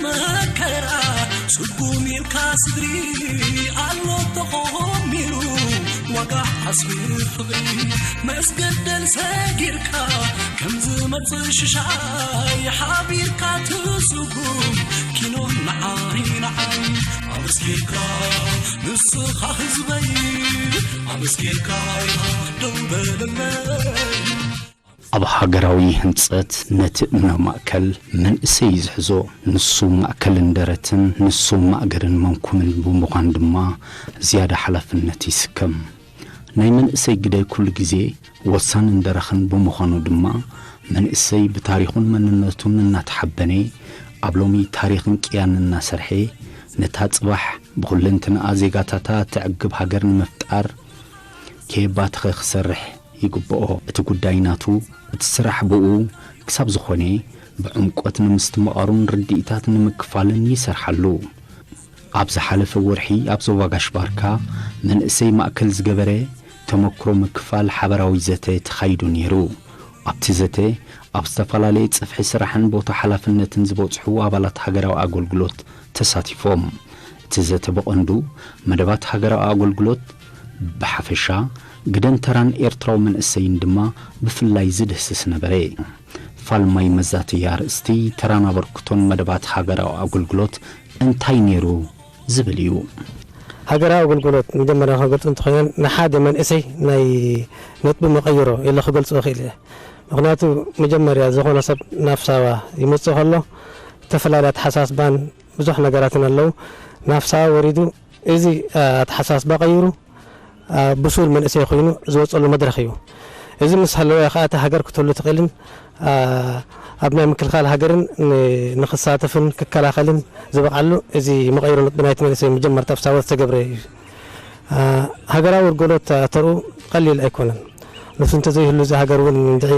መከራ ስጉም ኢልካ ስድሪ ኣሎ ተኾሚሩ ዋጋ ዓስቢ ፍቕሪ መስገደል ሰጊርካ ከም ዝመጽእ ሽሻይ ሓቢርካ ትስጉም ኪኖ ንዓይ ንዓይ ኣመስጊርካ ንስኻ ህዝበይ ኣመስጊርካ ኢኻ ደው በለለይ። ኣብ ሃገራዊ ህንጸት ነቲ እምነ ማእከል መንእሰይ እዩ ዝሕዞ። ንሱ ማእከልን ደረትን፣ ንሱ ማእገርን መንኩምን ብምዃን ድማ ዝያዳ ሓላፍነት ይስከም። ናይ መንእሰይ ግደ ኩሉ ግዜ ወሳንን ደረኽን ብምዃኑ ድማ፣ መንእሰይ ብታሪኹን መንነቱን እናተሓበነ፣ ኣብ ሎሚ ታሪኽን ቅያን እናሰርሐ፣ ነታ ጽባሕ ብኹለንትናኣ ዜጋታታ እተዕግብ ሃገር ንምፍጣር ከየባተኸ ክሰርሕ ይግብኦ። እቲ ጉዳይ ናቱ፣ እቲ ስራሕ ብኡ ክሳብ ዝኾነ፣ ብዕምቆት ንምስትምቓሩን ርድኢታት ንምክፋልን ይሰርሓሉ። ኣብ ዝሓለፈ ወርሒ ኣብ ዞባ ጋሽ ባርካ መንእሰይ ማእከል ዝገበረ ተመክሮ ምክፋል ሓበራዊ ዘተ ተኻይዱ ነይሩ። ኣብቲ ዘተ ኣብ ዝተፈላለየ ጽፍሒ ስራሕን ቦታ ሓላፍነትን ዝበጽሑ ኣባላት ሃገራዊ ኣገልግሎት ተሳቲፎም። እቲ ዘተ ብቐንዱ መደባት ሃገራዊ ኣገልግሎት ብሓፈሻ፣ ግደን ተራን ኤርትራዊ መንእሰይን ድማ ብፍላይ ዝድህስስ ነበረ። ፋልማይ መዛተዪ ኣርእስቲ፣ ተራን ኣበርክቶን መደባት ሃገራዊ ኣገልግሎት እንታይ ነይሩ ዝብል እዩ። ሃገራዊ ኣገልግሎት መጀመርያ ክገልጾ እንተኾይነ፣ ንሓደ መንእሰይ ናይ ነጥቢ መቐይሮ ኢለ ክገልጾ እኽእል እየ። ምኽንያቱ መጀመርያ ዝኾነ ሰብ ናብ ሳዋ ይመጽእ ከሎ፣ ዝተፈላለየ ኣተሓሳስባን ብዙሕ ነገራትን ኣለዉ። ናብ ሳዋ ወሪዱ እዚ፣ አ፣ ኣተሓሳስባ ቀይሩ፣ አ፣ ብሱል መንእሰይ ኮይኑ ዝወጸሉ መድረኽ እዩ። እዚ ምስ ሃለወ ከኣ እታ ሃገር ክትህሉ ትኽእልን፣ አ፣ ኣብ ናይ ምክልኻል ሃገርን ን-፣ ንኽሳተፍን ክከላኸልን ዝበቕዓሉ እዚ መቐይሮ ነጥቢ ናይቲ መንእሰይ መጀመርታ ኣብ ሳዋ ዝተገብረ እዩ። አ፣ ሃገራዊ ኣገልግሎት ተርኡ ቀሊል ኣይኮነን። ንሱ እንተዘይህሉ እዛ ሃገር እውን እንድዒ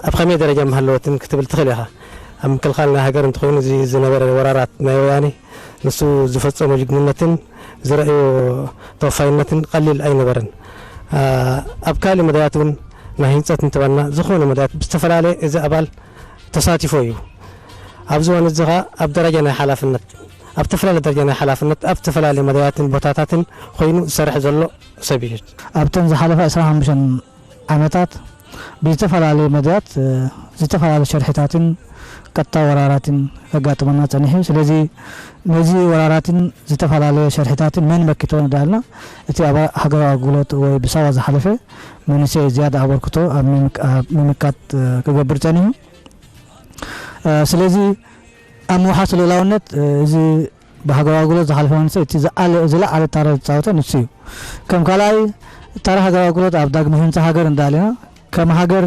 ኣብ ከመይ ደረጃ ምሃለወትን ክትብል ትኽእል ኢኻ። ኣብ ምክልኻል ናይ ሃገር እንተኾይኑ እዚ ዝነበረ ወራራት ናይ ወያኔ ንሱ ዝፈጸሞ ጅግንነትን ዝረኣዮ ተወፋይነትን ቀሊል ኣይነበረን። አ፣ ኣብ ካልእ መዳያት እውን ናይ ህንጸት እንተበልና ዝኾነ መዳያት ብዝተፈላለየ እዚ ኣባል ተሳቲፎ እዩ። ኣብዚ እዋን እዚ ኸኣ ኣብ ደረጃ ናይ ሓላፍነት፣ ኣብ ዝተፈላለየ ደረጃ ናይ ሓላፍነት፣ ኣብ ዝተፈላለየ መዳያትን ቦታታትን ኮይኑ ዝሰርሕ ዘሎ ሰብ እዩ። ኣብተን ዝሓለፋ ዕስራን ሓሙሽተን ዓመታት ብዝተፈላለየ መዳያት፣ እ፣ ዝተፈላለዩ ሸርሕታትን ቀጥታ ወራራትን ከጋጥመና ጸኒሑ። ስለዚ ነዚ ወራራትን ዝተፈላለየ ሸርሕታትን መን መኪቶ እንዳልና እቲ ኣብ ሃገራዊ ኣገልግሎት ወይ ብሳዋ ዝሓለፈ መንእሰይ ዝያዳ ኣበርክቶ ኣብ ምምክ-፣ ኣብ ምምካት፣ እ፣ ክገብር ጸኒሑ። እ፣ ስለዚ ኣብ ምውሓስ ልኡላውነት፣ እ፣ እዚ ብሃገራዊ ኣገልግሎት ዝሓለፈ መንእሰይ እቲ ዝኣለ-፣ ዝለዓለ ተራ ዝጻወተ ንሱ እዩ። ከም ካልኣይ ተራ ሃገራዊ ኣገልግሎት ኣብ ዳግመ ህንጻ ሃገር እንዳኣለና ከም ሃገር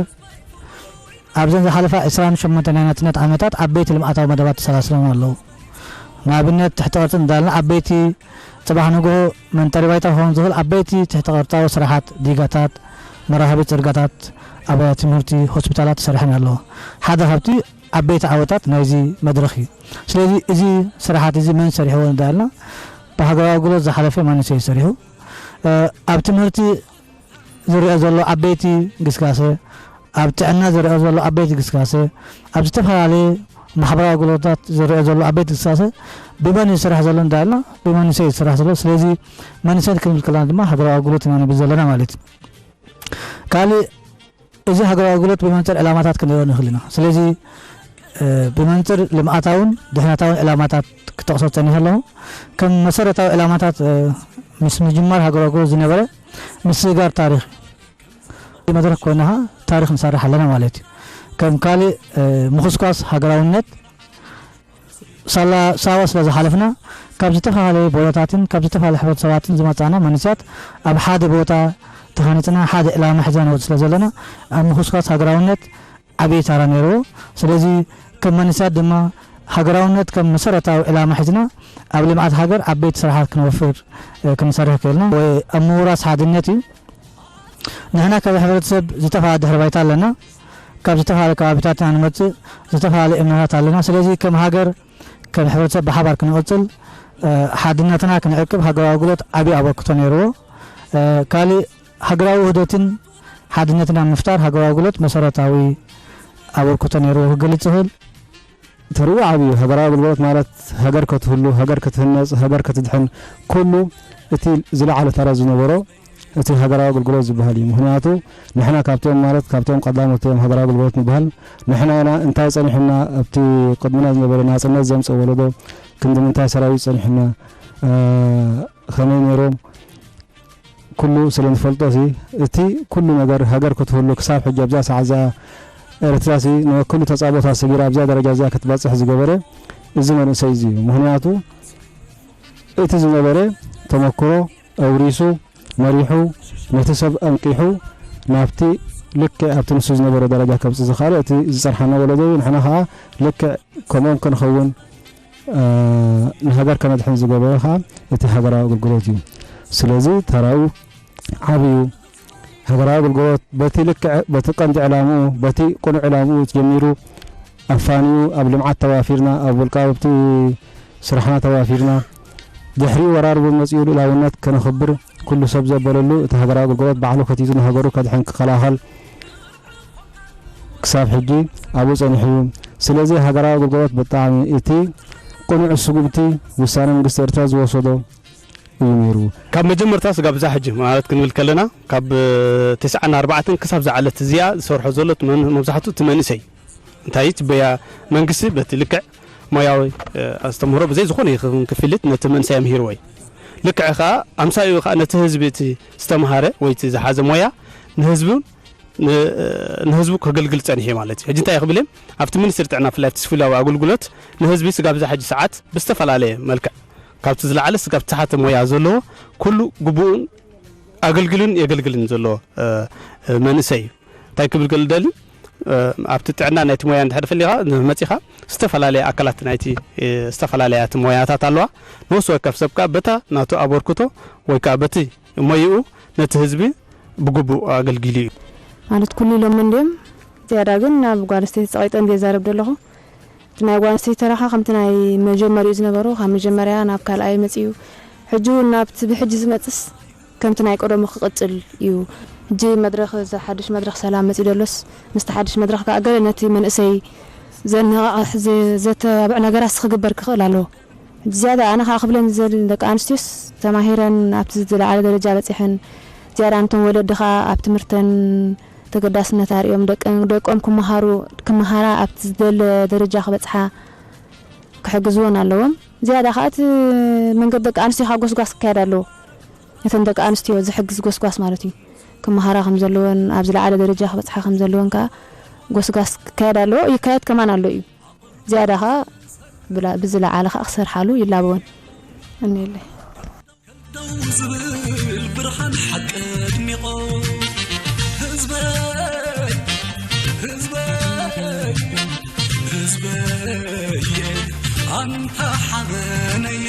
ኣብዘን ዝሓለፋ ዕስራን ሸሞንተን ናይ ናጽነት ዓመታት ዓበይቲ ልምዓታዊ መደባት ተሰላስሎም ኣለዉ። ንኣብነት ትሕቲ ቅርጺ እንዳኣለና ዓበይቲ ጽባሕ ንግሆ መንጠሪ ባይታ ክኸውን ዝኽእል ዓበይቲ ትሕቲ ቅርጻዊ ስራሓት ዲጋታት፣ መራኸቢ ጽርጋታት፣ ኣብያተ ትምህርቲ፣ ሆስፒታላት ተሰሪሐን ኣለዎ። ሓደ ካብቲ ዓበይቲ ዓወታት ናይዚ መድረኽ እዩ። ስለዚ እዚ ስራሓት እዚ መን ሰሪሕዎ እንዳበልና ብሃገራዊ ኣገልግሎት ዝሓለፈ መንእሰይ እዩ ሰሪሑ። እ፣ ኣብ ትምህርቲ ዝረአ ዘሎ ዓበይቲ ግስጋሰ፣ ኣብ ጥዕና ዝረአ ዘሎ ዓበይቲ ግስጋሰ፣ ኣብ ዝተፈላለየ ማሕበራዊ ኣገልግሎታት ዝረአ ዘሎ ዓበይቲ ግስጋሰ ብመን እዩ ዝስራሕ ዘሎ እንዳበልና ብመንእሰይ እዩ ዝስራሕ ዘሎ። ስለዚ መንእሰይ ክንብል ከለና ድማ ሃገራዊ ኣገልግሎት ኢና ንብል ዘለና ማለት እዩ። ካልእ እዚ ሃገራዊ ኣገልግሎት ብመንጽር ዕላማታት ክንሪኦ ንኽእል ኢና። ስለዚ፣ እ፣ ብመንጽር ልምዓታውን ድሕነታውን ዕላማታት ክጠቕሶ ጸኒሐ ኣለኹ። ከም መሰረታዊ ዕላማታት፣ እ፣ ምስ ምጅማር ሃገራዊ ኣገልግሎት ዝነበረ ምስግጋር ታሪኽ እዩ። መድረኽ ኮይና ኸኣ ታሪኽ ንሰርሕ ኣለና ማለት እዩ። ከም ካልእ፣ እ፣ ምኹስኳስ ሃገራውነት ሳላ ሳዋ ስለ ዝሓለፍና፣ ካብ ዝተፈላለዩ ቦታታትን ካብ ዝተፈላለዩ ሕብረተሰባትን ዝመጻና መንእሰያት ኣብ ሓደ ቦታ ተሃኒጽና ሓደ ዕላማ ሒዝና ንወጽእ ስለ ዘለና፣ ኣብ ምኹስኳስ ሃገራውነት ዓብዪ ተራ ነይርዎ። ስለዚ ከም መንእሰያት ድማ ሃገራውነት ከም መሰረታዊ ዕላማ ሒዝና ኣብ ልምዓት ሃገር ዓበይቲ ስራሓት ክንወፍር፣ እ፣ ክንሰርሕ ክኢልና። ወይ ኣብ ምውራስ ሓድነት እዩ። ንሕና ካብ ሕብረተሰብ ዝተፈላለየ ድሕረ ባይታ ኣለና። ካብ ዝተፈላለየ ከባቢታት ኢና ንመጽእ፣ ዝተፈላለየ እምነታት ኣለና። ስለዚ ከም ሃገር፣ ከም ሕብረተሰብ ብሓባር ክንቕጽል፣ እ፣ ሓድነትና ክንዕቅብ ሃገራዊ ኣገልግሎት ዓብዪ ኣበርክቶ ነይርዎ። እ፣ ካልእ ሃገራዊ ውህደትን ሓድነትን ኣብ ምፍጣር ሃገራዊ ኣገልግሎት መሰረታዊ ኣበርክቶ ነይርዎ ክገልጽ ይኽእል። ተርኡ ዓብዩ ሃገራዊ ኣገልግሎት ማለት ሃገር ከትህሉ፣ ሃገር ክትህነጽ፣ ሃገር ክትድሕን ኩሉ እቲ ዝለዓለ ተራ ዝነበሮ እቲ ሃገራዊ ኣገልግሎት ዝበሃል እዩ። ምክንያቱ ንሕና ካብቶም ማለት ካብቶም ቀዳሞት እዮም ሃገራዊ ኣገልግሎት ንበሃል። ንሕና ኢና እንታይ ጸኒሑና ኣብቲ ቅድምና ዝነበረ ናጽነት ዘምጽእ ወለዶ ክንዲ ምንታይ ሰራዊት ጸኒሑና፣ እ፣ ከመይ ነይሮም ኩሉ ስለ ንፈልጦ ሲ እቲ ኩሉ ነገር ሃገር ክትህሉ ክሳብ ሕጂ ኣብዛ ሰዓት እዚኣ ኤርትራ ሲ ንወክሉ ተጻቦት ኣሰጊራ ኣብዛ ደረጃ እዚኣ ክትበጽሕ ዝገበረ እዚ መንእሰይ እዚ እዩ። ምክንያቱ እቲ ዝነበረ ተመክሮ ኣውሪሱ መሪሑ ነቲ ሰብ ኣንቂሑ ናብቲ ልክዕ ኣብቲ ንሱ ዝነበረ ደረጃ ከምጽእ ዝኽኣለ እቲ ዝጸንሓና ወለዶ እዩ። ንሕና ከኣ ልክዕ ከምኦም ክንኸውን፣ እ፣ ንሃገር ከነድሕን ዝገበረ ከኣ እቲ ሃገራዊ ኣገልግሎት እዩ። ስለዚ ተራኡ ዓብዩ ሃገራዊ ኣገልግሎት በቲ ልክዕ፣ በቲ ቀንዲ ዕላምኡ፣ በቲ ቅኑዕ ዕላምኡ ጀሚሩ ኣፋንዩ ኣብ ልምዓት ተዋፊርና፣ ኣብ ውልቃዊ ሃብቲ ስራሕና ተዋፊርና፣ ድሕሪኡ ወራር እውን መጺኡ ልኡላውነት ከነኽብር ኩሉ ሰብ ዘበለሉ እቲ ሃገራዊ ኣገልግሎት ባዕሉ ከቲቱ ንሃገሩ ከድሕን ክከላኸል ክሳብ ሕጂ ኣብኡ ጸኒሑ እዩ። ስለዚ ሃገራዊ ኣገልግሎት ብጣዕሚ እቲ ቅኑዕ ስጉምቲ ውሳነ መንግስቲ ኤርትራ ዝወሰዶ እዩ ነይሩ። ካብ መጀመርታ ስጋብ እዛ ሕጂ ማለት ክንብል ከለና ካብ ተስዓን ኣርባዕተን ክሳብ ዝዓለት እዚኣ ዝሰርሖ ዘሎ እቲ መን-፣ መብዛሕትኡ እቲ መንእሰይ እንታይ እዩ ትበያ መንግስቲ በቲ ልክዕ ሞያዊ፣ እ፣ ኣስተምህሮ ብዘይ ዝኾነ ይኹን ክፍሊት ነቲ መንእሰይ ኣምሂርዎ እዩ። ልክዕ ከኣ ኣምሳዩ ከኣ ነቲ ህዝቢ እቲ ዝተምሃረ ወይ እቲ ዝሓዘ ሞያ ንህዝቢ ን-፣ ንህዝቡ ከገልግል ጸኒሑ ማለት እዩ። ሕጂ እንታይ ክብል እየ? ኣብቲ ሚኒስትሪ ጥዕና ብፍላይ ኣብቲ ስቪላዊ ኣገልግሎት ንህዝቢ ስጋብ እዛ ሕጂ ሰዓት ብዝተፈላለየ መልክዕ ካብቲ ዝለዓለ ስጋብ ትሓተ ሞያ ዘለዎ ኩሉ ግቡእን ኣገልግልን የገልግልን ዘሎ፣ እ፣ እ፣ መንእሰይ እዩ። እንታይ ክብል ክእል ደሊ? እ፣ ኣብቲ ጥዕና ናይቲ ሞያ እንድሕር ፈሊኻ መጺኻ ዝተፈላለየ ኣካላት ናይቲ፣ እ፣ ዝተፈላለያ እቲ ሞያታት ኣለዋ። ንወሲ ወከፍ ሰብ ከኣ በታ ናቱ ኣበርክቶ ወይ ከኣ በቲ ሞይኡ ነቲ ህዝቢ ብግቡእ ኣገልጊሉ እዩ። ማለት ኩሉ ኢሎም እንድዮም። ዝያዳ ግን ናብ ጓል ኣንስተይቲ ጸቒጠ እንድየ ዛረብ ዘለኹ። እቲ ናይ ጓል ኣንስተይቲ ተራኻ ከምቲ ናይ መጀመሪኡ ዝነበሩ ካብ መጀመርያ ናብ ካልኣይ መጺኡ። ሕጂ እውን ናብቲ ብሕጂ ዝመጽስ ከምቲ ናይ ቀደሙ ክቕጽል እዩ። ሕጂ መድረኽ፣ እዚ ሓድሽ መድረኽ ሰላም መጺኡ ደሎስ፣ ምስቲ ሓድሽ መድረኽ ከኣ ገለ ነቲ መንእሰይ ዘነቓቕሕ፣ ዘ-፣ ዘተባብዕ ነገራት ክግበር ክኽእል ኣለዎ። ዝያዳ ኣነ ከኣ ክብለን ዝደሊ ደቂ ኣንስትዮስ ተማሂረን ኣብቲ ዝለዓለ ደረጃ በጺሐን፣ ዝያዳ ነቶም ወለዲ ከኣ ኣብ ትምህርተን ተገዳስነት ኣርእዮም፣ ደቀን-፣ ደቆም ክመሃሩ፣ ክመሃራ ኣብቲ ዝደለ ደረጃ ክበጽሓ ክሕግዝወን ኣለዎም። ዝያዳ ከኣ እቲ መንገዲ ደቂ ኣንስትዮ ከኣ ጎስጓስ ክካየድ ኣለዎ። ነተን ደቂ ኣንስትዮ ዝሕግዝ ጎስጓስ ማለት እዩ። ክመሃራ ከም ዘለወን፣ ኣብ ዝለዓለ ደረጃ ክበጽሓ ከም ዘለወን ከኣ ጎስጓስ ክካየድ ኣለዎ፣ ይካየድ ከማን ኣሎ እዩ። ዝያዳ ከኣ ብላ-፣ ብዝለዓለ ከኣ ክሰርሓሉ ይላበወን። እኔለይ። ደው ዝብል ብርሃን ሓቂ ኣድሚቖ፣ ህዝበይ፣ ህዝበይ፣ ህዝበየ፣ ኣንታ ሓበነየ።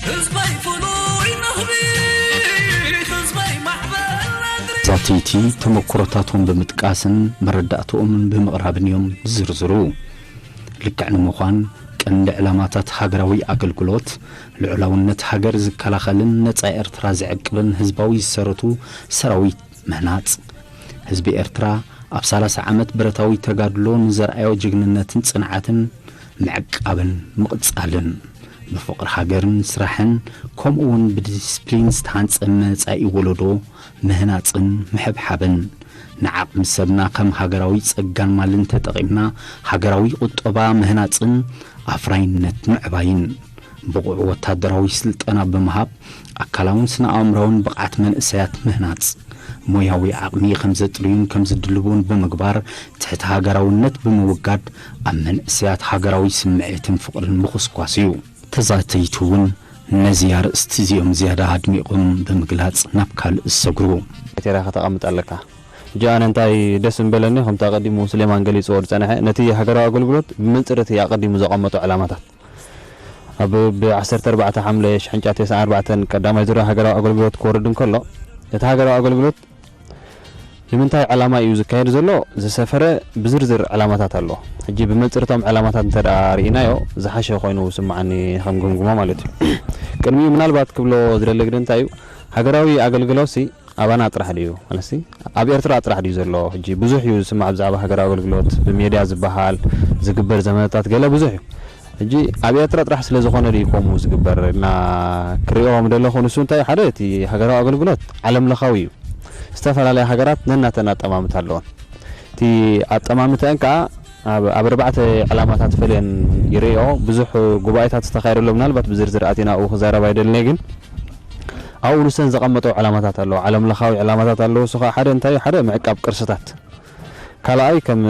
ህዝበይ ፍሉይ ነኽቢ፣ ህዝበይ ማዕበል ነድሪ። ተዛተይቲ ተመክሮታቶም ብምጥቃስን መረዳእታኦምን ብምቕራብን እዮም ዝዝርዝሩ። ልክዕ ንምዃን፣ ቀንዲ ዕላማታት ሃገራዊ ኣገልግሎት፣ ልዑላውነት ሃገር ዝከላኸልን ነጻ ኤርትራ ዝዕቅብን ህዝባዊ ዝሰረቱ ሰራዊት ምህናጽ፣ ህዝቢ ኤርትራ ኣብ ሰላሳ ዓመት ብረታዊ ተጋድሎ ንዘርኣዮ ጅግንነትን ጽንዓትን ምዕቃብን ምቕጻልን፣ ብፍቕሪ ሃገርን ስራሕን፣ ከምኡ'ውን ብዲስፕሊን ዝተሃንጸ መጻኢ ወለዶ ምህናጽን ምሕብሓብን፣ ንዓቕሚ ሰብና ከም ሃገራዊ ጸጋን ማልን ተጠቒምና ሃገራዊ ቁጠባ ምህናጽን ኣፍራይነት ምዕባይን፣ ብቑዕ ወታደራዊ ስልጠና ብምሃብ፣ ኣካላውን ስነ-ኣእምሮኣውን ብቕዓት መንእሰያት ምህናጽ፣ ሞያዊ ዓቕሚ ከም ዘጥርዩን ከም ዝድልቡን ብምግባር፣ ትሕቲ ሃገራውነት ብምውጋድ፣ ኣብ መንእሰያት ሃገራዊ ስምዒትን ፍቕርን ምኹስኳስ እዩ። ተዛተይቲ እውን ነዚ ኣርእስቲ እዚኦም ዝያዳ ኣድሚቖም ብምግላጽ ናብ ካልእ ዝሰግሩ። ክራይቴርያ ከተቐምጥ ኣለካ። ሕጂ ኣነ እንታይ ደስ ምበለኒ፣ ከምቲ ኣቐዲሙ ስሌማን ገሊጽዎ ዝጸንሐ፣ ነቲ ሃገራዊ ኣገልግሎት ብመንጽር እቲ ኣቐዲሙ ዘቐመጦ ዕላማታት። ኣብ ብ ዓሰርተ ኣርባዕተ ሓምለ ሽሕን ትሽዓተ ሚእትን ተስዓን ኣርባዕተን ቀዳማይ ዙርያ ሃገራዊ ኣገልግሎት ክወርድ እንከሎ፣ እቲ ሃገራዊ ኣገልግሎት ንምንታይ ዕላማ እዩ ዝካየድ ዘሎ ዝሰፈረ ብዝርዝር ዕላማታት ኣሎ። ሕጂ ብመንጽር እቶም ዕላማታት እንተ ደኣ ርኢናዮ ዝሓሸ ኮይኑ ይስምዓኒ ከም ግምግሞ ማለት እዩ። ቅድሚኡ ምናልባት ክብሎ ዝደሊ ግን እንታይ እዩ፣ ሃገራዊ ኣገልግሎትሲ ኣባና ጥራሕ ድዩ? ማለትሲ ኣብ ኤርትራ ጥራሕ ድዩ ዘሎ? ሕጂ ብዙሕ እዩ ዝስማዕ ብዛዕባ ሃገራዊ ኣገልግሎት፣ ብሜድያ ዝበሃል፣ ዝግበር ዘመታት ገለ ብዙሕ እዩ። ሕጂ ኣብ ኤርትራ ጥራሕ ስለ ዝኾነ ድዩ ከምኡ ዝግበር እና ክሪኦ ምደለኹ፣ ንሱ እንታይ ሓደ እቲ ሃገራዊ ኣገልግሎት ዓለም ለኻዊ እዩ። ዝተፈላለያ ሃገራት ነናተን ኣጠማምታ ኣለዎን። እቲ ኣጠማምተአን ከዓ ኣብ ኣብ ኣርባዕተ ዕላማታት ፈልየን ይርእዮ። ብዙሕ ጉባኤታት ዝተኻየደሉ፣ ምናልባት ብዝርዝር ኣቲና ኣብኡ ክዛረብ ኣይደልን እየ፣ ግን ኣብኡ ንሰን ዘቐመጠው ዕላማታት ኣለዎ። ዓለም ለኻዊ ዕላማታት ኣለዎ። እሱ ከዓ ሓደ እንታይ ሓደ ምዕቃብ ቅርስታት፣ ካልኣይ ከም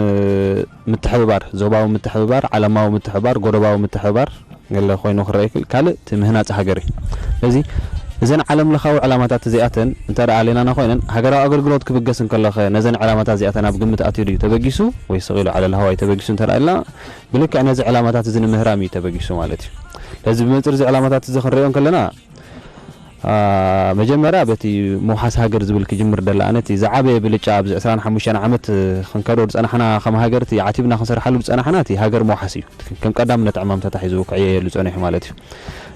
ምትሕብባር፣ ዞባዊ ምትሕብባር፣ ዓለማዊ ምትሕብባር፣ ጎደባዊ ምትሕብባር ገለ ኮይኑ ክረአ ይክእል። ካልእ እቲ ምህናፅ ሃገር እዩ። ስለዚ እዘን ዓለም ለኻዊ ዕላማታት እዚኣተን እንተ ደኣ ኣሌናና ኮይነን ሃገራዊ ኣገልግሎት ክብገስ እንከሎኸ ነዘን ዕላማታት እዚኣተን ኣብ ግምት ኣትዩ ድዩ ተበጊሱ ወይ ስቕ ኢሉ ዓለል ሃዋይ ተበጊሱ እንተ ደኣ ኢልና ብልክዕ ነዚ ዕላማታት እዚ ንምህራም እዩ ተበጊሱ ማለት እዩ። ስለዚ ብመንፅር እዚ ዕላማታት እዚ ክንሪኦ እንከለና አ፣ መጀመርያ በቲ ምውሓስ ሃገር ዝብል ክጅምር ደላ ኣነ እቲ ዝዓበየ ብልጫ ኣብዚ ዕስራን ሓሙሽተን ዓመት ክንከዶ ዝፀናሕና ከም ሃገር እቲ ዓቲብና ክንሰርሓሉ ዝፀናሕና እቲ ሃገር ምውሓስ እዩ። ከም ቀዳምነት ዕማም ተታሒዙ ክዕየየሉ ፀኒሑ ማለት እዩ።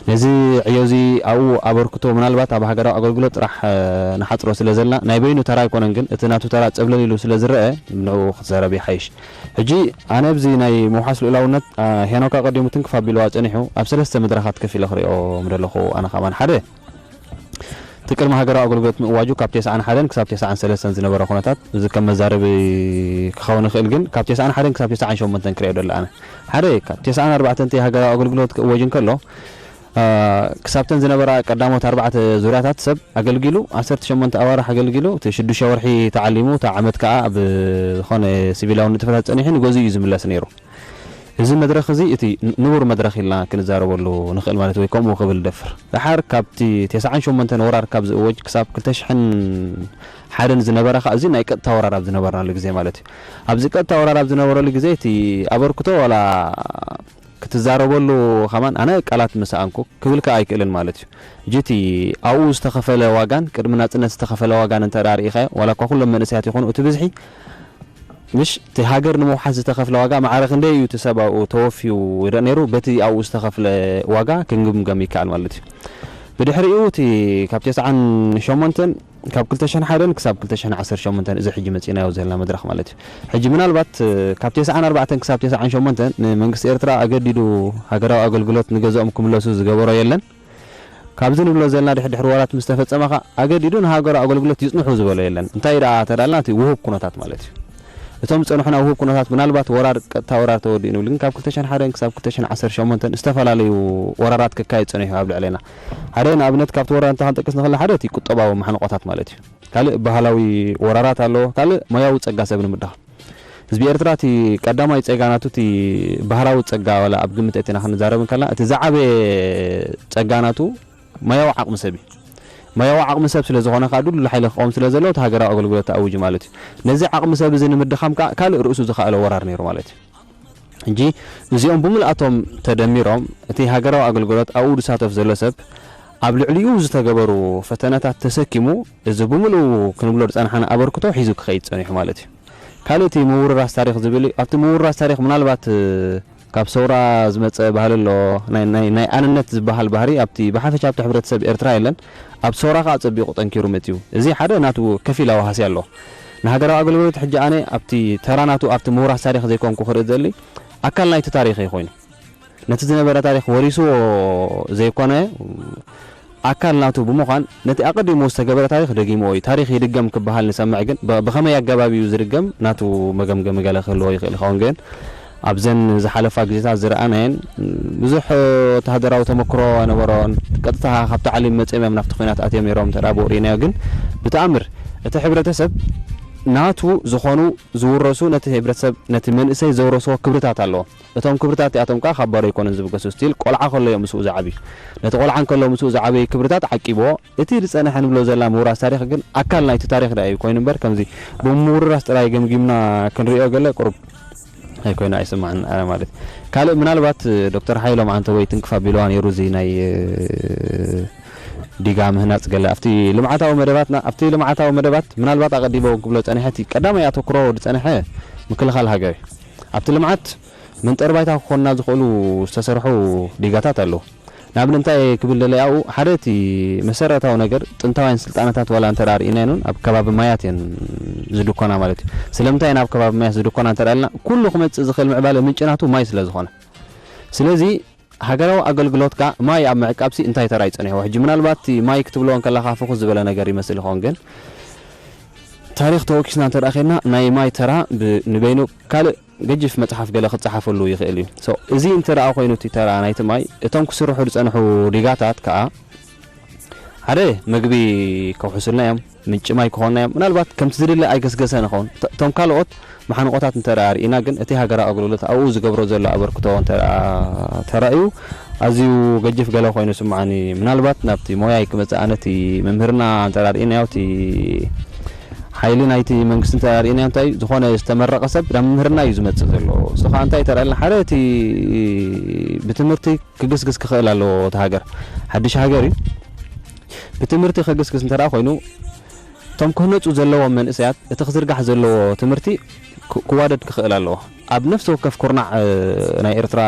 ነዚ ዕዮ እዚ ኣብኡ ኣበርክቶ ምናልባት ኣብ ሃገራዊ ኣገልግሎት ጥራሕ እ፣ ንሓፅሮ ስለ ዘለና ናይ በይኑ ተራ ኣይኮነን፣ ግን እቲ ናቱ ተራ ፀብለል ኢሉ ስለ ዝረአ ንዕኡ ክትዛረብ ይሓይሽ። ሕጂ ኣነ ኣብዚ ናይ ምውሓስ ልኡላውነት አ፣ ሄኖክ ኣቐዲሙ ትንክፍ ኣቢልዋ ጸኒሑ ኣብ ሰለስተ መድረኻት ከፊለ ክሪኦ ምደለኹ። ኣነ ከማን ሓደ እቲ ቅድሚ ሃገራዊ ኣገልግሎት ምእዋጁ ካብ ተስዓን ሓደን ክሳብ ተስዓን ሰለስተን ዝነበረ ኩነታት እዚ ከም መዛረቢ ክኸውን ይኽእል፣ ግን ካብ ተስዓን ሓደን ክሳብ ተስዓን ሸሞንተን ክሪኦ ደለ ኣነ ሓደ ካብ ተስዓን ኣርባዕተን እቲ ሃገራዊ ኣገልግሎት ክእወጅ እንከሎ አ፣ ክሳብተን ዝነበራ ቀዳሞት ኣርባዕተ ዙርያታት ሰብ ኣገልጊሉ ዓሰርተ ሸሞንተ ኣዋርሕ ኣገልጊሉ እቲ ሽዱሽተ ወርሒ ተዓሊሙ እታ ዓመት ከዓ ኣብ ዝኾነ ሲቪላዊ ንጥፈታት ጸኒሑ ንገዝኡ እዩ ዝምለስ ነይሩ። እዚ መድረኽ እዚ እቲ ንቡር መድረኽ ኢልና ክንዛረበሉ ንኽእል ማለት ወይ ከምኡ ክብል ደፍር። ደሓር ካብቲ ተስዓን ሸሞንተን ወራር ካብ ዝእወጅ ክሳብ ክልተ ሽሕን ሓደን ዝነበረ ከዓ እዚ ናይ ቀጥታ ወራር ኣብ ዝነበርናሉ ግዜ ማለት እዩ። ኣብዚ ቀጥታ ወራር ኣብ ዝነበረሉ ግዜ እቲ ኣበርክቶ ዋላ ክትዛረበሉ ከማን ኣነ ቃላት ምሰኣንኩ ክብል ከዓ ኣይክእልን ማለት እዩ። ሕጂ እቲ ኣብኡ ዝተኸፈለ ዋጋን ቅድሚ ናፅነት ዝተኸፈለ ዋጋን እንተ ደኣ ርኢኻዮ ዋላ እኳ ኩሎም መንእሰያት ይኾኑ እቲ ብዝሒ ምሽ እቲ ሃገር ንምውሓስ ዝተኸፍለ ዋጋ ማዕረ ክንደይ እዩ እቲ ሰብ ኣብኡ ተወፍዩ ይረእ ነይሩ በቲ ኣብኡ ዝተኸፍለ ዋጋ ክንግምገም ይከኣል ማለት እዩ። ብድሕሪኡ እቲ ካብ ተስዓን ሸሞንተን ካብ ክልተ ሽሕን ሓደን ክሳብ ክልተ ሽሕን ዓሰርተ ሸሞንተን እዚ ሕጂ መፂእናዮ ዘለና መድረኽ ማለት እዩ። ሕጂ ምናልባት እ፣ ካብ ተስዓን ኣርባዕተን ክሳብ ተስዓን ሸሞንተን ንመንግስቲ ኤርትራ ኣገዲዱ ሃገራዊ ኣገልግሎት ንገዝኦም ክምለሱ ዝገበሮ የለን። ካብዚ ንብሎ ዘለና ድሕድሕሪ ወራት ምስ ተፈጸመ ኸኣ ኣገዲዱ ንሃገራዊ ኣገልግሎት ይጽንሑ ዝበሎ የለን። እንታይ ደኣ ተዳልና እቲ ውሁብ ኩነታት ማለት እዩ። እቶም ዝጸንሑና ውሁብ ኩነታት ምናልባት ወራር ቀጥታ ወራር ተወዲኡ ንብል ግን ካብ ክልተ ሽሕን ሓደን ክሳብ ክልተ ሽሕን ዓሰርተ ሸሞንተን ዝተፈላለዩ ወራራት ክካየድ ጸኒሑ ኣብ ልዕሌና። ሓደ ንኣብነት ካብቲ ወራር እንተ ክንጠቅስ ንኽእል ሓደ እቲ ቁጠባዊ ማሕንቆታት ማለት እዩ። ካልእ ባህላዊ ወራራት ኣሎ፣ ካልእ ሞያዊ ጸጋ ሰብ ንምድኻም። ህዝቢ ኤርትራ እቲ ቀዳማይ ጸጋ ናቱ እቲ ባህላዊ ጸጋ ዋላ ኣብ ግምት እቲና ክንዛረብ እንከልና እቲ ዝዓበየ ጸጋ ናቱ ሞያዊ ዓቕሚ ሰብ እዩ። ሞያዊ ዓቕሚ ሰብ ስለ ዝኾነ ከዓ ድልዱል ሓይሊ ክኸውን ስለ ዘለዎ እቲ ሃገራዊ ኣገልግሎት ተኣዊጁ ማለት እዩ። ነዚ ዓቕሚ ሰብ እዚ ንምድኻም ከዓ ካልእ ርእሱ ዝኸኣለ ወራር ነይሩ ማለት እዩ። ሕጂ እዚኦም ብምልኣቶም ተደሚሮም እቲ ሃገራዊ ኣገልግሎት ኣብኡ ዝሳተፍ ዘሎ ሰብ ኣብ ልዕሊኡ ዝተገበሩ ፈተነታት ተሰኪሙ እዚ ብምልኡ ክንብሎ ዝጸናሕና ኣበርክቶ ሒዙ ክኸይድ ጸኒሑ ማለት እዩ። ካልእ እቲ ምውርራስ ታሪኽ ዝብል እዩ። ኣብቲ ምውርራስ ታሪኽ ምናልባት እ፣ ካብ ሰውራ ዝመጸ ባህሊ ኣሎ። ናይ- ናይ- ናይ ኣንነት ዝበሃል ባህሪ ኣብቲ ብሓፈሻ ኣብቲ ሕብረተሰብ ኤርትራ የለን። ኣብ ሰውራ ከኣ ጸቢቑ ጠንኪሩ መጺኡ። እዚ ሓደ ናቱ ከፊላዊ ሃስያ ኣሎ። ንሃገራዊ ኣገልግሎት ሕጂ ኣነ ኣብቲ ተራ ናቱ ኣብቲ ምውራስ ታሪኽ ዘይኮንኩ ክርኢ ዘሊ ኣካል ናይቲ ታሪኽ እዩ ኮይኑ ነቲ ዝነበረ ታሪኽ ወሪስዎ ዘይኮነ ኣካል ናቱ ብምዃን ነቲ ኣቐዲሙ ዝተገበረ ታሪኽ ደጊምዎ እዩ። ታሪኽ ይድገም ክበሃል ንሰምዕ ግን ብ- ብኸመይ ኣገባብ እዩ ዝድገም ናቱ መገምገሚ ገለ ክህልዎ ይኽእል ይኸውን ግን ኣብዘን ዝሓለፋ ግዜታት ዝረኣናየን ብዙሕ ወተሃደራዊ ተመክሮ ኣይነበሮን። ቀጥታ ካብ ታዕሊም መጺኦም እዮም ናብቲ ኲናት ኣትዮም ነይሮም እንተ ደኣ ብኡ ርኢናዮ ግን ብተኣምር እቲ ሕብረተሰብ ናቱ ዝኾኑ ዝውረሱ ነቲ ሕብረተሰብ ነቲ መንእሰይ ዘውረስዎ ክብርታት ኣለዎ። እቶም ክብርታት እቲኣቶም ከኣ ካብ ባዶ ኣይኮነን ዝብገሱ ስቲል ቆልዓ ከሎ እዮም ምስኡ ዝዓብዩ። ነቲ ቆልዓ እንከሎ ምስኡ ዝዓበዩ ክብርታት ዓቂብዎ እቲ ዝጸንሐ ንብሎ ዘላ ምውራስ ታሪኽ ግን ኣካል ናይቲ ታሪኽ ደኣ እዩ ኮይኑ እምበር ከምዚ ብምውርራስ ጥራይ ገምጊምና ክንሪኦ ገለ ቁሩብ ኣይኮይኑ ኣይስማዕን ኣነ ማለት ካልእ ምናልባት ዶክተር ሓይሎም ኣንተ ወይ ትንክፍ ኣቢልዋ ነይሩ እዚ ናይ ዲጋ ምህናፅ ገለ ኣብቲ ልምዓታዊ መደባትና ኣብቲ ልምዓታዊ መደባት ምናልባት ኣቐዲሞ ክብሎ ፀኒሐ እቲ ቀዳማይ ኣተኩሮ ዝፀንሐ ምክልኻል ሃገር እዩ ኣብቲ ልምዓት መንጠር ባይታ ክኾንና ዝኽእሉ ዝተሰርሑ ዲጋታት ኣለዉ ንኣብነት እንታይ ክብል ደለ ኣብኡ ሓደ እቲ መሰረታዊ ነገር ጥንታውያን ስልጣነታት ዋላ እንተ ርኢናየን እውን ኣብ ከባቢ ማያት እየን ዝድኮና ማለት እዩ። ስለምንታይ ናብ ከባቢ ማያት ዝድኮና እንተ ኢልና ኩሉ ክመፅእ ዝኽእል ምዕባለ ምንጭናቱ ማይ ስለ ዝኾነ ስለዚ ሃገራዊ ኣገልግሎትካ ማይ ኣብ ምዕቃብሲ እንታይ ተራ ይጸኒሕዎ? ሕጂ ምናልባት እቲ ማይ ክትብሎ እንከለኻ ፍኹስ ዝበለ ነገር ይመስል ይኸውን ግን ታሪኽ ተወኪስና እንተ ደኣ ኸድና ናይ ማይ ተራ ንበይኑ ካልእ ገጅፍ መጽሓፍ ገለ ክጸሓፈሉ ይኽእል እዩ። So እዚ እንተ ደኣ ኮይኑ እቲ ተራ ናይቲ ማይ እቶም ክስርሑ ዝጸንሑ ዲጋታት ከኣ ሓደ መግቢ ከውሕሱልና እዮም፣ ምንጪ ማይ ክኾኑና እዮም። ምናልባት ከምቲ ዝድለ ኣይገስገሰን ይኸውን። እቶም ካልኦት መሓንቆታት እንተ ደኣ ርኢና ግን እቲ ሃገራዊ ኣገልግሎት ኣብኡ ዝገብሮ ዘሎ ኣበርክቶ እንተ ደኣ ተራእዩ ኣዝዩ ገጅፍ ገለ ኮይኑ ይስምዓኒ። ምናልባት ናብቲ ሞያይ ክመጽእ ኣነ እቲ መምህርና እንተ ደኣ ርኢናዮ እቲ ሓይሊ ናይቲ መንግስቲ እንተ ደኣ ርኢናዮ እንታይ እዩ ዝኾነ ዝተመረቐ ሰብ ናብ መምህርና እዩ ዝመጽእ ዘሎ። እሱ ኸኣ እንታይ ተራእየልና ሓደ እቲ ብትምህርቲ ክግስግስ ክኽእል ኣለዎ እቲ ሃገር ሓድሽ ሃገር እዩ ብትምህርቲ ክግስግስ እንተ ኮይኑ እቶም ክህነፁ ዘለዎም መንእሰያት እቲ ክዝርጋሕ ዘለዎ ትምህርቲ ክዋደድ ክኽእል ኣለዎ ኣብ ነፍሲ ወከፍ ኩርናዕ ናይ ኤርትራ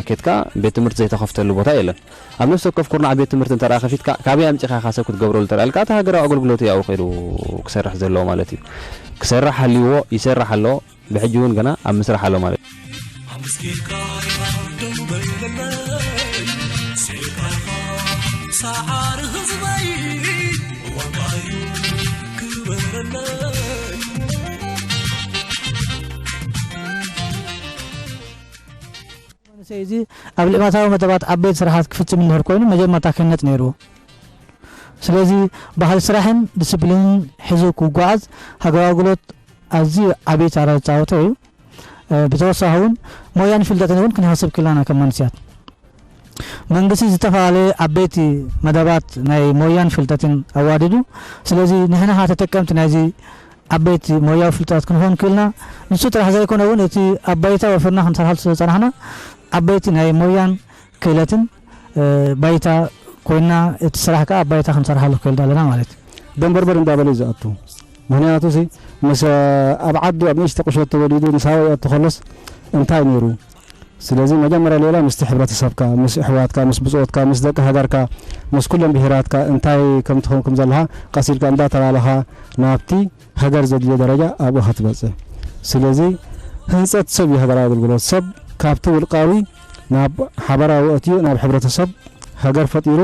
ኬትካ ቤት ትምህርቲ ዘይተኸፍተሉ ቦታ የለን ኣብ ነፍሲ ወከፍ ኩርናዕ ቤት ትምህርቲ እንተ ከፊትካ ካበይ ኣምፂኻ ኢኻ ሰብ ክትገብረሉ እንተ ኢልካ እቲ ሃገራዊ ኣገልግሎት እዩ ኣብኡ ከይዱ ክሰርሕ ዘለዎ ማለት እዩ ክሰርሕ ሃልይዎ ይሰርሕ ኣሎ ብሕጂ እውን ገና ኣብ ምስራሕ ኣሎ ማለት እዩ። ኣመስጊንካ ደው በለለይ፣ ሴጋኻ ሰዓሪ ህዝበይ፣ ዋጋዩ ክበረለይ። መንእሰይ እዚ ኣብ ልማታዊ መደባት ዓበይቲ ስራሓት ክፍፅም እንድሕር ኮይኑ መጀመርታ ክህነፅ ነይርዎ። ስለዚ ባህሊ ስራሕን ዲስፕሊንን ሒዙ ክጓዓዝ ሃገራዊ ኣገልግሎት ኣዝዩ ዓብዪ ተራ ዝፃወተ እዩ። ብተወሳኺ እውን ሞያን ፍልጠትን እውን ክንሃስብ ክኢልና ከም መንእሰያት። መንግስቲ ዝተፈላለየ ዓበይቲ መደባት ናይ ሞያን ፍልጠትን ኣዋዲዱ። ስለዚ ንሕና ከዓ ተጠቀምቲ ናይዚ ዓበይቲ ሞያዊ ፍልጠታት ክንኾን ክኢልና። ንሱ ጥራሕ ዘይኮነ እውን እቲ ኣብ ባይታ ወፊርና ክንሰርሓሉ ስለ ዝፀናሕና ዓበይቲ ናይ ሞያን ክእለትን ባይታ ኮይና እቲ ስራሕ ከዓ ኣብ ባይታ ክንሰርሓሉ ክእል ኣለና ማለት እዩ። ደንበርበር እንዳበለ እዩ ዝኣቱ። ምክንያቱ ሲ ምስ ኣብ ዓዱ ኣብ ንእሽተ ቁሸት ተወሊዱ ምስ ሃወ ይኣቱ ከሎስ እንታይ ነይሩ? ስለዚ መጀመርያ ሌላ ምስቲ ሕብረተሰብካ፣ ምስ ኣሕዋትካ፣ ምስ ብጾትካ፣ ምስ ደቂ ሃገርካ፣ ምስ ኩለን ብሄራትካ እንታይ ከም ትኸውን ከም ዘለኻ ቀስ ኢልካ እንዳተላለኻ ናብቲ ሃገር ዘድልዮ ደረጃ ኣብኡ ክትበጽሕ። ስለዚ ህንጸት ሰብ እዩ ሃገራዊ ኣገልግሎት። ሰብ ካብቲ ውልቃዊ ናብ ሓበራዊ ኣእትዩ ናብ ሕብረተሰብ ሃገር ፈጢሩ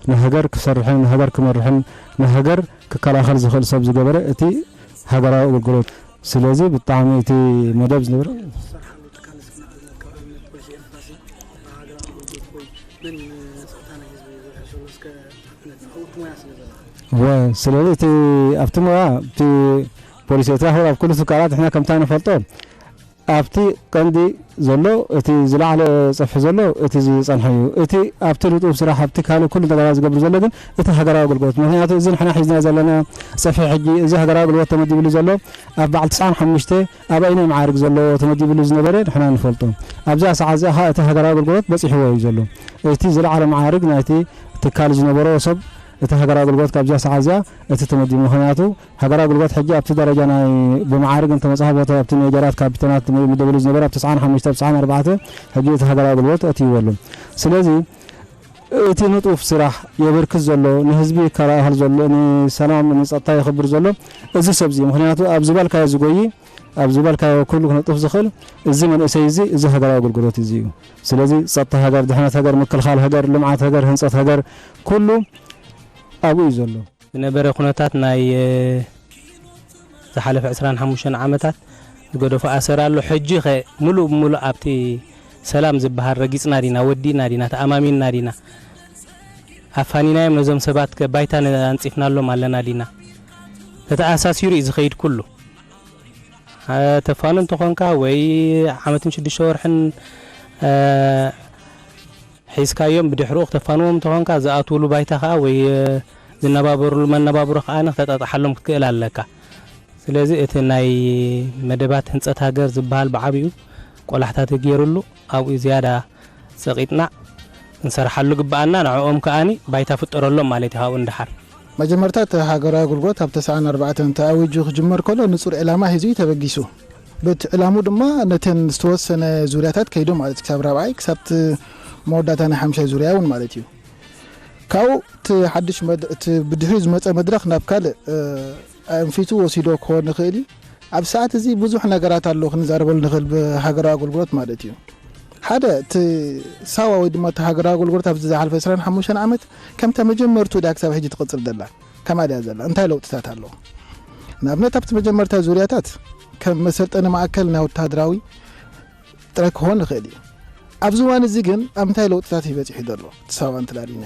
ንሃገር ክሰርሕን ንሃገር ክመርሕን ንሃገር ክከላኸል ዝኽእል ሰብ ዝገበረ እቲ ሃገራዊ ኣገልግሎት። ስለዚ ብጣዕሚ እቲ መደብ ዝነበረ ወ ስለዚ እቲ ኣብቲ ሞያ እቲ ፖሊስ ኤርትራ ኣብ ኩሉ ትካላት ንሕና ከምታ ንፈልጦ ኣብቲ ቀንዲ ዘሎ እቲ ዝለዓለ ጸፍሒ ዘሎ እቲ ዝጸንሐ እዩ። እቲ ኣብቲ ንጡፍ ስራሕ ኣብቲ ካልእ ኩሉ ነገራት ዝገብር ዘሎ ግን እቲ ሃገራዊ ኣገልግሎት ምክንያቱ እዚ ንሕና ሒዝና ዘለና ጸፍሒ ሕጂ እዚ ሃገራዊ ኣገልግሎት ተመዲብሉ ዘሎ ኣብ በዓል ትስዓን ሓሙሽተ ኣብ ኣይናይ መዓርግ ዘሎ ተመዲብሉ ዝነበረ ንሕና ንፈልጦ። ኣብዛ ሰዓት እዚኣ እቲ ሃገራዊ ኣገልግሎት በጺሕዎ እዩ ዘሎ። እቲ ዝለዓለ መዓርግ ናይቲ ትካል ዝነበሮ ሰብ እቲ ሃገራዊ ኣገልግሎት ካብዚኣ ሰዓት እዚኣ እቲ ተመዲቡ ምክንያቱ ሃገራዊ ኣገልግሎት ሕጂ ኣብቲ ደረጃ ናይ ብመዓርግ እንተመፅኻ ቦታ ኣብቲ ሜጀራት ካፒተናት ምደበሉ ዝነበረ ኣብ ትስዓን ሓሙሽተ ኣብ ትስዓን ኣርባዕተ ሕጂ እቲ ሃገራዊ ኣገልግሎት ኣትይዎ ኣሎ። ስለዚ እቲ ንጡፍ ስራሕ የበርክት ዘሎ ንህዝቢ ይከላኸል ዘሎ ንሰላም ንፀጥታ የኽብር ዘሎ እዚ ሰብ እዚ ምክንያቱ ኣብ ዝበልካዮ ዝጎይ ኣብ ዝበልካዮ ኩሉ ክነጥፍ ዝኽእል እዚ መንእሰይ እዚ እዚ ሃገራዊ ኣገልግሎት እዚ እዩ። ስለዚ ፀጥታ ሃገር፣ ድሕነት ሃገር፣ ምክልኻል ሃገር፣ ልምዓት ሃገር፣ ህንፀት ሃገር ኩሉ ኣብኡ እዩ ዘሎ። ዝነበረ ኩነታት ናይ ዝሓለፈ ዕስራን ሓሙሽተን ዓመታት ዝገደፎ ኣሰር ኣሎ። ሕጂ ኸ ሙሉእ ብሙሉእ ኣብቲ ሰላም ዝበሃል ረጊፅና ዲና፣ ወዲእና ዲና፣ ተኣማሚንና ዲና፣ ኣፋኒናዮም ነዞም ሰባት ከ ባይታ ኣንፂፍናሎም ኣለና ዲና? ተተኣሳሲሩ እዩ ዝኸይድ ኩሉ። ተፋኑ እንተኾንካ ወይ ዓመትን ሽዱሽተ ወርሕን ሒዝካዮም ብድሕሪኡ ክተፋንዎም እንተኾንካ ዝኣትውሉ ባይታ ከዓ ወይ ዝነባበሩሉ መነባብሮ ከዓ ክተጣጥሓሎም ክትክእል ኣለካ። ስለዚ እቲ ናይ መደባት ህንፀት ሃገር ዝበሃል ብዓብኡ ቆላሕታ ተገይሩሉ ኣብኡ ዝያዳ ፀቒጥና ክንሰርሓሉ ግበኣና ንዕኦም ከዓኒ ባይታ ፍጠረሎም ማለት እዩ ካብኡ ንደሓር። መጀመርታ እቲ ሃገራዊ ኣገልግሎት ኣብ ተስዓን ኣርባዕተን ተኣዊጁ ክጅመር ከሎ ንፁር ዕላማ ሒዙ እዩ ተበጊሱ። በቲ ዕላሙ ድማ ነተን ዝተወሰነ ዙርያታት ከይዱ ማለት እዩ ክሳብ ራብዓይ ክሳብ እቲ መወዳእታ ናይ ሓምሻይ ዙርያ እውን ማለት እዩ። ካብኡ እቲ ሓድሽ መድ-፣ እቲ ብድሕሪኡ ዝመጸ መድረኽ ናብ ካልእ፣ እ፣ ኣንፊቱ ወሲዶ ክኸውን ይኽእል እዩ። ኣብ ሰዓት እዚ ብዙሕ ነገራት ኣሎ ክንዛረበሉ ንኽእል ብሃገራዊ ኣገልግሎት ማለት እዩ። ሓደ፣ እቲ ሳዋ ወይ ድማ እቲ ሃገራዊ ኣገልግሎት ኣብዚ ዝሓለፈ ዕስራን ሓሙሽተን ዓመት ከምታ መጀመርቱ ድያ ክሳብ ሕጂ ትቕጽል ዘላ? ከማ ድያ ዘላ? እንታይ ለውጥታት ኣለዎ? ንኣብነት ኣብቲ መጀመርታ ዙርያታት ከም መሰልጠኒ ማእከል ናይ ወተሃደራዊ ጥራይ ክኾን ይኽእል እዩ። ኣብዚ እዋን እዚ ግን ኣብ እንታይ ለውጥታት እዩ በጺሑ ዘሎ? እቲ ሳዋ እንተላሊና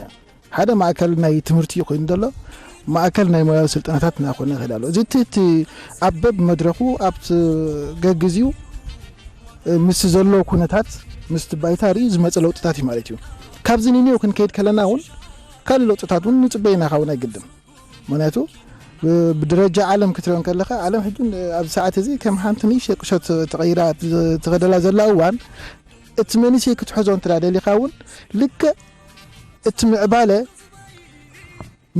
ሓደ ማእከል ናይ ትምህርቲ ኮይኑ ዘሎ፣ ማእከል ናይ ሞያዊ ስልጠናታት እናኾነ ይኸይድ ኣሎ። እዚ እቲ፣ እቲ ኣብ በብ መድረኹ፣ ኣብ ገግዚኡ፣ እ፣ ምስ ዘሎ ኩነታት፣ ምስ ባይታ ርእዩ ዝመጸ ለውጥታት እዩ ማለት እዩ። ካብዚ ንንዮ ክንከይድ ከለና እውን ካልእ ለውጥታት እውን ንጽበ ኢና ካብኡ ናይ ግድን። ምኽንያቱ ብ-፣ ብደረጃ ዓለም ክትሪኦ እንከለኻ፣ ዓለም ሕጂ ኣብ ሰዓት እዚ ከም ሓንቲ ንእሽተይ ቁሸት ተቐይራ ትኸደላ ዘላ እዋን፣ እቲ መንእሰይ ክትሕዞ እንተ ደሊኻ እውን ልክዕ እቲ ምዕባለ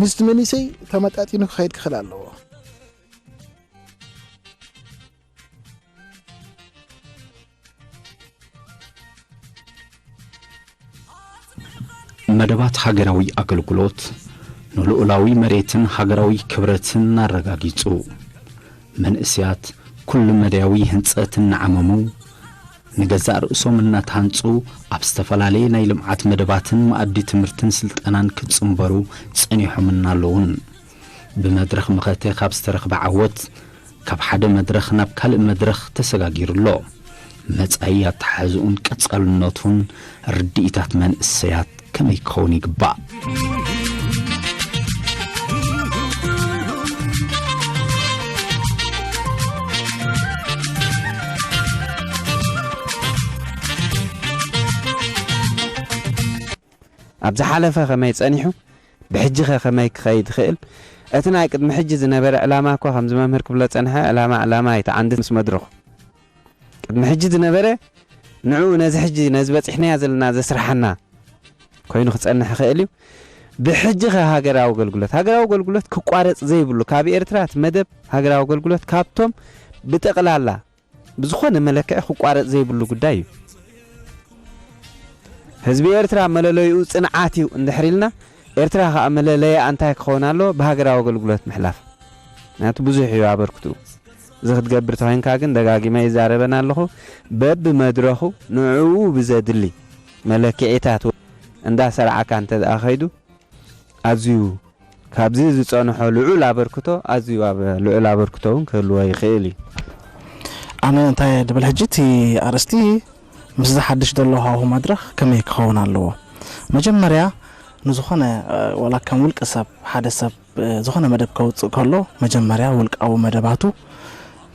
ምስቲ መንእሰይ ተመጣጢኑ ክኸይድ ክኽእል ኣለዎ። መደባት ሃገራዊ ኣገልግሎት ንልኡላዊ መሬትን ሃገራዊ ክብረትን ኣረጋጊጹ። መንእሰያት ኩሉ መዳያዊ ህንጸት እናዓመሙ፣ ንገዛእ ርእሶም እናተሃንጹ፣ ኣብ ዝተፈላለየ ናይ ልምዓት መደባትን መኣዲ ትምህርትን ስልጠናን ክጽንበሩ ጸኒሖምን ኣለዉን። ብመድረኽ መኸተ ካብ ዝተረኽበ ዓወት፣ ካብ ሓደ መድረኽ ናብ ካልእ መድረኽ ተሰጋጊሩ ኣሎ። መጻኢ ኣተሓሕዝኡን ቀጻልነቱን ርድኢታት መንእሰያት ከመይ ክኸውን ይግባእ? ኣብ ዝሓለፈ ከመይ ጸኒሑ፣ ብሕጂ ኸ ከመይ ክኸይድ ይኽእል? እቲ ናይ ቅድሚ ሕጂ ዝነበረ ዕላማ እኳ ከምዚ መምህር ክብሎ ጸንሐ፣ ዕላማ ዕላማ ኣይተዓንድን ምስ መድረኹ። ቅድሚ ሕጂ ዝነበረ ንዕኡ ነዚ ሕጂ ነዚ በጺሕናዮ ዘለና ዘስርሓና ኮይኑ ክጸንሕ ይኽእል እዩ። ብሕጂ ኸ ሃገራዊ ኣገልግሎት፣ ሃገራዊ ኣገልግሎት ክቋረጽ ዘይብሉ፣ ካብ ኤርትራ እቲ መደብ ሃገራዊ ኣገልግሎት ካብቶም ብጠቕላላ ብዝኾነ መለክዒ ክቋረጽ ዘይብሉ ጉዳይ እዩ። ህዝቢ ኤርትራ መለለይኡ ጽንዓት እዩ እንድሕር ኢልና፣ ኤርትራ ኸኣ መለለይኣ እንታይ ክኸውን ኣለዎ? ብሃገራዊ ኣገልግሎት ምሕላፍ። ምኽንያቱ ብዙሕ እዩ ኣበርክትኡ። እዚ ክትገብር ተኾይንካ ግን ደጋጊመ ይዛረበን ኣለኹ፣ በብመድረኹ ንዕኡ ብዘድሊ መለክዒታት እንዳሰርዓካ እንተ ደኣ ኸይዱ ኣዝዩ ካብዚ ዝጸንሖ ልዑል ኣበርክቶ ኣዝዩ ኣብ ልዑል ኣበርክቶ እውን ክህልዎ ይኽእል እዩ። ኣነ እንታይ ድብል ሕጂ እቲ ኣርእስቲ ምስዚ ሓድሽ ዘሎ ሃዋሁ መድረኽ ከመይ ክኸውን ኣለዎ? መጀመርያ ንዝኾነ ዋላ ከም ውልቀ ሰብ ሓደ ሰብ ዝኾነ መደብ ከውፅእ ከሎ መጀመርያ ውልቃዊ መደባቱ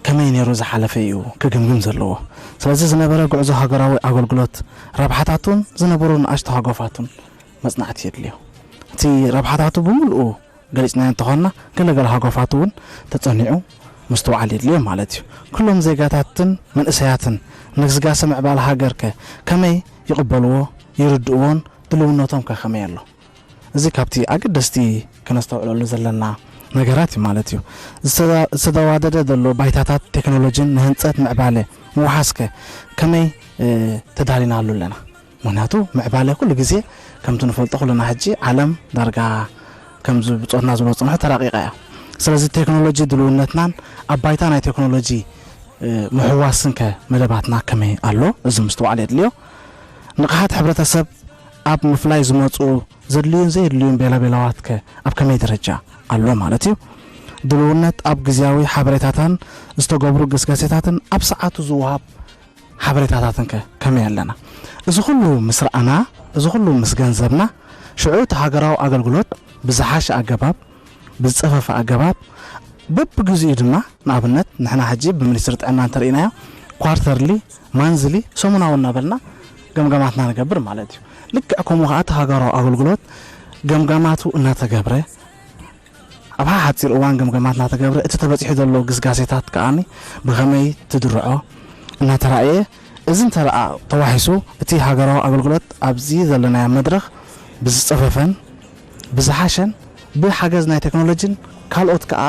ከመይ ነይሩ ዝሓለፈ እዩ ክግምግም ዘለዎ። ስለዚ ዝነበረ ጉዕዞ ሃገራዊ ኣገልግሎት ረብሓታቱን ዝነበሩ ንኣሽቱ ሃጓፋቱን መፅናዕቲ የድልዮ። እቲ ረብሓታቱ ብምልኡ ገሊፅናዮ እንተኾንና ገለገለ ሃጓፋቱ እውን ተፀኒዑ ምስትውዓል የድልዮ ማለት እዩ። ኩሎም ዜጋታትን መንእሰያትን ንግስጋሰ ምዕባለ ሃገር ከ ከመይ ይቕበልዎ ይርድእዎን ድልውነቶም ከ ከመይ ኣሎ? እዚ ካብቲ ኣገደስቲ ከነስተውዕለሉ ዘለና ነገራት እዩ ማለት እዩ። ዝተዋደደ ዘሎ ባይታታት ቴክኖሎጂን ንህንፀት ምዕባለ ምውሓስከ ከመይ ተዳሊናሉ ኣለና? ምክንያቱ ምዕባለ ኩሉ ግዜ ከምቲ ንፈልጦ ኩልና ሕጂ ዓለም ዳርጋ ከምዚ ብፆትና ዝበፅንሑ ተራቂቃ እያ። ስለዚ ቴክኖሎጂ ድልውነትናን ኣብ ባይታ ናይ ቴክኖሎጂ ምሕዋስንከ መደባትና ከመይ ኣሎ? እዚ ምስትውዓል የድልዮ። ንቕሓት ሕብረተሰብ ኣብ ምፍላይ ዝመፁ ዘድልዩን ዘየድልዩን ቤላቤላዋትከ ኣብ ከመይ ደረጃ ኣሎ ማለት እዩ? ድልውነት ኣብ ግዝያዊ ሓበሬታታን ዝተገብሩ ግስጋሴታትን ኣብ ሰዓቱ ዝወሃብ ሓበሬታታትንከ ከመይ ኣለና? እዚ ኩሉ ምስ ረኣና፣ እዚ ኩሉ ምስ ገንዘብና፣ ሽዑ እቲ ሃገራዊ ኣገልግሎት ብዝሓሸ ኣገባብ፣ ብዝጸፈፈ ኣገባብ፣ በብግዚኡ ድማ ንኣብነት ንሕና ሕጂ ብሚኒስትሪ ጥዕና እንተርኢናዮ ኳርተርሊ፣ ማንዝሊ፣ ሰሙናዊ እናበልና ገምገማትና ንገብር ማለት እዩ። ልክዕ ከምኡ ከዓ እቲ ሃገራዊ ኣገልግሎት ገምጋማቱ እናተገብረ ኣብ ሓሓፂር እዋን ገምገማት እናተገብረ እቲ ተበፂሑ ዘሎ ግስጋሴታት ከዓ ብኸመይ ትድርዖ እናተራእየ እዚ እንተረኣ ተዋሒሱ እቲ ሃገራዊ ኣገልግሎት ኣብዚ ዘለናዮ መድረኽ ብዝፀፈፈን ብዝሓሸን ብሓገዝ ናይ ቴክኖሎጂን ካልኦት ከዓ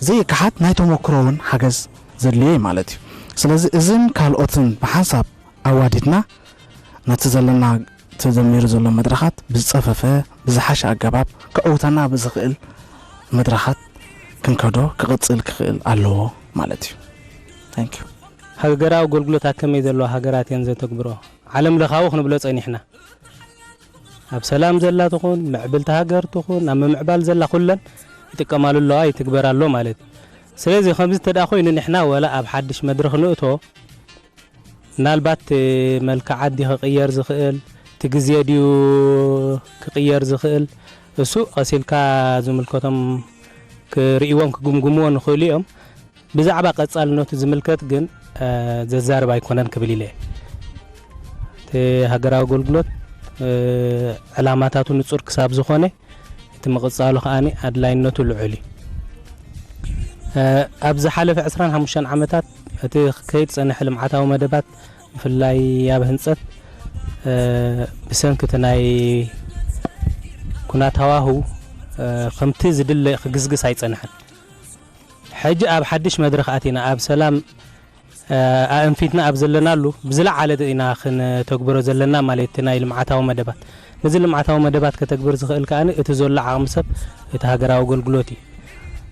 ዘይከሓት ናይ ተመክሮ እውን ሓገዝ ዘድልዮ እዩ ማለት እዩ። ስለዚ እዝን ካልኦትን ብሓንሳብ ኣዋዲድና ነቲ ዘለና ተጀሚሩ ዘሎ መድረኻት ብዝጸፈፈ ብዝሓሸ ኣገባብ ከእውተና ብዝኽእል መድረኻት ክንከዶ ክቕጽል ክኽእል ኣለዎ ማለት እዩ። Thank you። ሃገራዊ ኣገልግሎት ኣብ ከመይ ዘለዋ ሃገራት እየን ዘተግብሮ? ዓለም ለኻዊ ክንብሎ ጸኒሕና። ኣብ ሰላም ዘላ ትኹን፣ ምዕብልቲ ሃገር ትኹን፣ ኣብ ምምዕባል ዘላ ኩለን ይጥቀማሉ ኣለዋ፣ ይትግበር ኣሎ ማለት እዩ። ስለዚ ከምዚ እንተ ደኣ ኮይኑ ንሕና ወላ ኣብ ሓድሽ መድረኽ ንእቶ፣ ምናልባት እቲ መልክዓ ዓዲ ክቕየር ዝኽእል፣ እቲ ግዜ ድዩ ክቕየር ዝኽእል፣ እሱ ቀሲልካ ዝምልከቶም ክርእይዎን ክግምግምዎን ይኽእሉ እዮም። ብዛዕባ ቀጻልነቱ ዝምልከት ግን፣ እ፣ ዘዛርብ ኣይኮነን ክብል ኢለ እየ። እቲ ሃገራዊ ኣገልግሎት፣ እ፣ ዕላማታቱ ንጹር ክሳብ ዝኾነ፣ እቲ ምቕጻሉ ከኣ ኣድላይነቱ ልዑል እዩ። እ፣ ኣብ ዝሓለፈ ዕስራን ሓሙሽተን ዓመታት እቲ ክከይድ ዝጸንሐ ልምዓታዊ መደባት፣ ብፍላይ ኣብ ህንጸት፣ እ፣ ብሰንኪ እቲ ናይ ኩናት ሃዋህው፣ እ፣ ከምቲ ዝድለ ክግስግስ ኣይጸንሐን። ሕጂ ኣብ ሓድሽ መድረኽ ኣቲና፣ ኣብ ሰላም፣ እ፣ ኣእንፊትና ኣብ ዘለናሉ፣ ብዝለዓለ ኢና ክንተግብሮ ዘለና ማለት እቲ ናይ ልምዓታዊ መደባት። ነዚ ልምዓታዊ መደባት ከተግብር ዝኽእል ከኣ እቲ ዘሎ ዓቕሚ ሰብ እቲ ሃገራዊ ኣገልግሎት እዩ።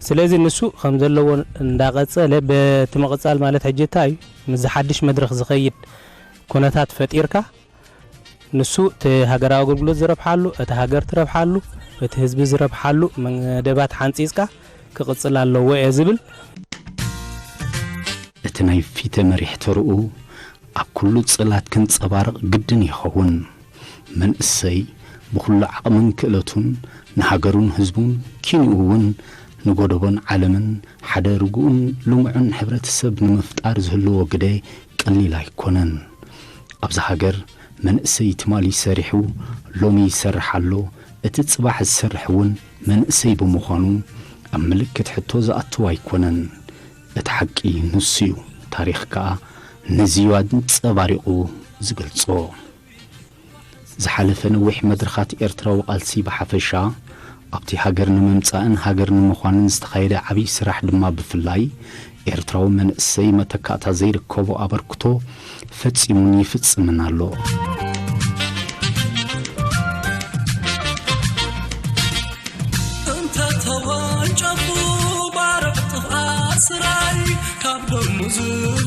ስለዚ ንሱ ከም ዘለዎ እንዳቐጸለ፣ በቲ ምቕጻል ማለት ሕጂ እንታይ እዩ? ምስዚ ሓድሽ መድረኽ ዝኸይድ ኩነታት ፈጢርካ፣ ንሱ እቲ ሃገራዊ ኣገልግሎት ዝረብሓሉ፣ እቲ ሃገር ትረብሓሉ፣ እቲ ህዝቢ ዝረብሓሉ መደባት ሓንጺጽካ ክቕጽል ኣለዎ እየ ዝብል። እቲ ናይ ፊተ መሪሕ ተርኡ ኣብ ኩሉ ጽላት ክንጸባረቕ ግድን ይኸውን። መንእሰይ ብኹሉ ዓቕምን ክእለቱን ንሃገሩን ህዝቡን፣ ኪንኡ እውን ንጎደቦን ዓለምን ሓደ ርጉእን ልሙዕን ሕብረተሰብ ንምፍጣር ዝህልዎ ግደ ቀሊል ኣይኮነን። ኣብዚ ሃገር መንእሰይ ትማሊ ሰሪሑ ሎሚ ይሰርሕ ኣሎ። እቲ ጽባሕ ዝሰርሕ እውን መንእሰይ ብምዃኑ ኣብ ምልክት ሕቶ ዝኣትው ኣይኮነን። እቲ ሓቂ ንሱ እዩ። ታሪኽ ከኣ ነዚ እዩ ኣንጸባሪቑ ዝገልጾ። ዝሓለፈ ነዊሕ መድረኻት ኤርትራዊ ቃልሲ ብሓፈሻ፣ ኣብቲ ሃገር ንምምጻእን ሃገር ንምዃንን ዝተኻየደ ዓብዪ ስራሕ ድማ ብፍላይ፣ ኤርትራዊ መንእሰይ መተካእታ ዘይርከቦ ኣበርክቶ ፈጺሙን ይፍጽምን ኣሎ። እንተ ተወንጨፉ ባርዕ ጥፍኣት ስራይ፣ ካብ ደሙ ዝ-